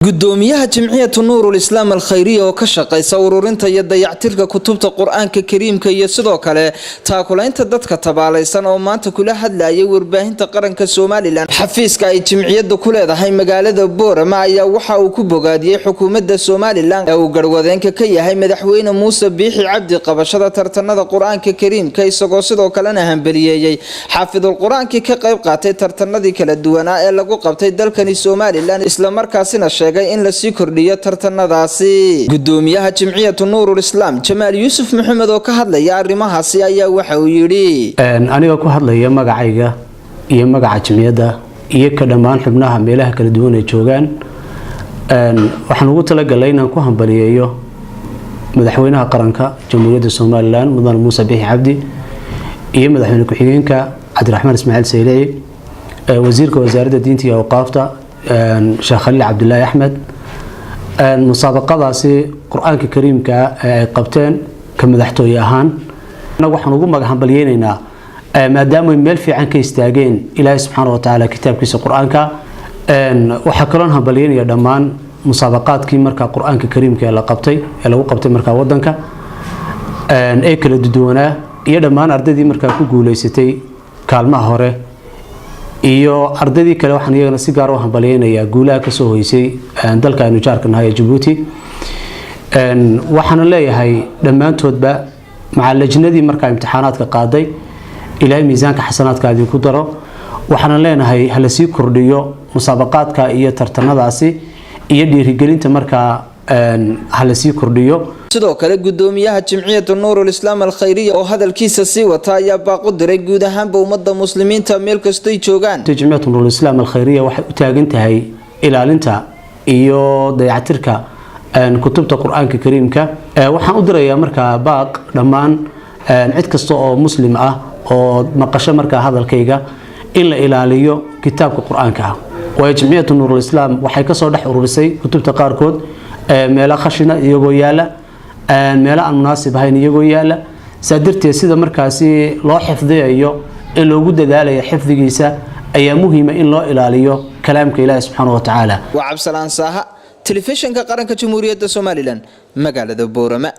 Gudoomiyaha Jimciyatu Nuurul Islaam Alkhayriya oo ka shaqaysa ururinta iyo dayactirka kutubta Qur-aanka Kariimka iyo sidoo kale taakulaynta dadka tabaalaysan, oo maanta kula hadlayay warbaahinta qaranka Somaliland xafiiska ay jimciyadu ku leedahay magaalada Boorama, ayaa waxa uu ku bogaadiyey xukuumadda Somaliland ee uu garwadeenka ka yahay Madaxweyne Muuse Biixi Cabdi qabashada tartanada Qur-aanka Kariimka, isagoo sidoo kalena hambeliyeeyey xaafidul qur-aankii ka qayb qaatay tartanadii kala duwanaa ee lagu qabtay dalkani Somaliland, islamarkaasina sheegay in lasii kordhiyo tartanadaasi. Gudoomiyaha Jimciyatu Nuurul Islaam, Jamaal Yuusuf Maxamed, oo ka hadlaya arrimahaasi ayaa waxa uu yidhi: Aniga ku hadlaya magacayga iyo magaca jimciyadda iyo ka dhammaan xubnaha meelaha kala duwan ay joogaan, waxaan ugu talagalay inaan ku hambaliyeeyo madaxweynaha qaranka Jamhuuriyadda Somaliland, Mudane Muuse Bixi Cabdi, iyo madaxweyne ku-xigeenka Cabdiraxmaan Ismaaciil Saylici, wasiirka wasaaradda diinta iyo awqaafta, Sheekh Khaliil Cabdilaahi Axmed, musaabaqadaasi Qur-aanka Kariimka ee ay qabteen. Ka madaxtooye ahaan annagu waxaan ugu magac hambalyeynaynaa maadaama ay meel fiican ka istaageen Ilaahay subxaana wa tacaala kitaabkiisa Qur-aanka. Waxaa kaloon hambalyeynaya dhammaan musaabaqaadkii markaa Qur-aanka Kariimka ee la qabtay, ee lagu qabtay markaa wadanka, ee kala duwanaa, iyo dhammaan ardaydii markaa ku guuleysatay kaalmaha hore iyo ardaydii kale. Waxaan iyagana si gaar u hambalyeynayaa guulaha kasoo hoysay dalka aynu jaarka nahay ee Jabuuti. Waxaana leeyahay dhammaantoodba, maca lajnadii markaa imtixaanaadka qaaday, Ilaahay miisaanka xasanaadka idinku daro. Waxaana leenahay hala sii kordhiyo musaabaqaadka iyo tartanadaasi iyo dhiirigelinta markaa hala sii kordhiyo. Sidoo kale, gudoomiyaha Jimciyatu Nuurul Islaam Alkhayriya oo hadalkiisa sii wata ayaa baaq u diray guud ahaanba ummadda muslimiinta meel kastoy joogaan. Jimciyatu Nuurul Islaam Alkhayriya waxay u taagan tahay ilaalinta iyo dayactirka kutubta Qur-aanka Kariimka. Waxaan u dirayaa markaa baaq dhammaan cid kasta oo muslim ah oo maqasho markaa hadalkayga in la ilaaliyo kitaabka Qur-aanka ah, waayo Jimciyatu Nuurulislaam waxay kasoo dhex ururisay kutubta qaarkood meelo khashina iyagoo yaala, meelo aan munaasib ahayn iyagoo yaala. Saa darteed, sida markaasi loo xifdiyayo ee loogu dadaalayo xifdigiisa ayaa muhiima in loo ilaaliyo kalaamka Ilaahi subxaana wa tacaala. Waa Cabsalaan Saaha, Telefishinka Qaranka Jamhuuriyadda Somaliland, magaalada Boorama.